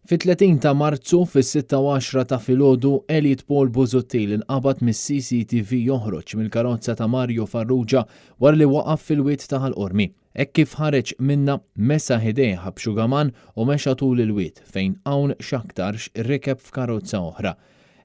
Fit-30 ta' Marzu, fis-sitta u għaxra ta' filgħodu, Elliot Paul Busuttil inqabad mis-CCTV joħroġ mill-karozza ta' Mario Farrugia wara li waqaf fil-wied ta' Ħal Qormi. Hekk kif ħareġ minnha, mesaħ idejh b'xugaman u mexa tul il-wied fejn hawn x'aktarx rikeb f'karozza oħra.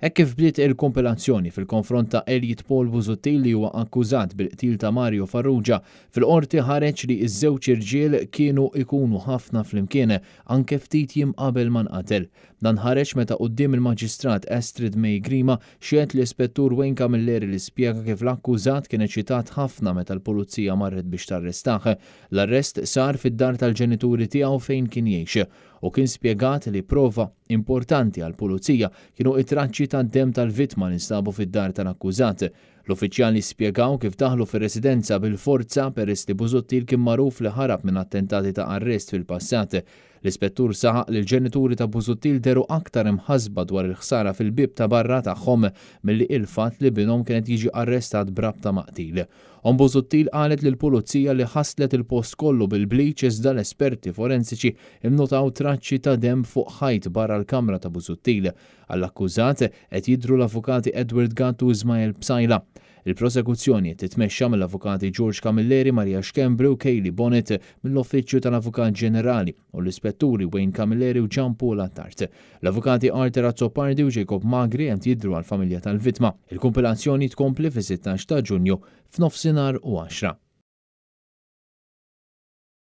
Hekk kif bdiet il-kumpilazzjoni fil-konfront ta' Elliot Paul Busuttil li huwa akkużat bil-qtil ta' Mario Farrugia, fil-Qorti ħareġ li ż-żewġ irġiel kienu jkunu ħafna flimkien anke ftit jiem qabel ma nqatel. Dan ħareġ meta quddiem il-Maġistrat Astrid May Grima xehed l-Ispettur Wayne Camilleri li spjega kif l-akkużat kien eċitat ħafna meta l-Pulizija marret biex tarrestah. L-arrest sar fid-dar tal-ġenituri tiegħu fejn kien jgħix u kien spjegat li prova importanti għall-Pulizija kienu t-traċċi tad-demm tal-vittma li nstabu fid-dar tal-akkużat. L-uffiċjali spjegaw kif daħlu fir-residenza bil-forza peress li Busuttil kien magħruf li ħarab minn attentati ta' arrest fil-passat. L-ispettur saħaq li l-ġenituri ta' Busuttil dehru aktar imħassba dwar il-ħsara fil-bieb ta' barra tagħhom milli il-fatt li binhom kien qed jiġi arrestat b'rabta ma' qtil. Omm Busuttil qalet lill-Pulizija li ħaslet il-post kollu bil-bleach iżda l-esperti forensiċi nnotaw traċċi ta' demm fuq ħajt barra l-kamra ta' Busuttil. Għall-akkużat qed jidhru l-avukati Edward Gatt u Ismael Psaila. Il-prosekuzzjoni qed titmexxa mill-avukati George Camilleri, Maria Schembri u Kaylie Bonett mill-Uffiċċju tal-Avukat Ġenerali u l-Ispetturi Wayne Camilleri u Jean Paul Attard. L-Avukati Arthur Azzopardi u Jacob Magri qed jidhru għall-familja tal-vittma. Il-kumpilazzjoni tkompli fis-16 ta' Ġunju f'nofsinhar u għaxra.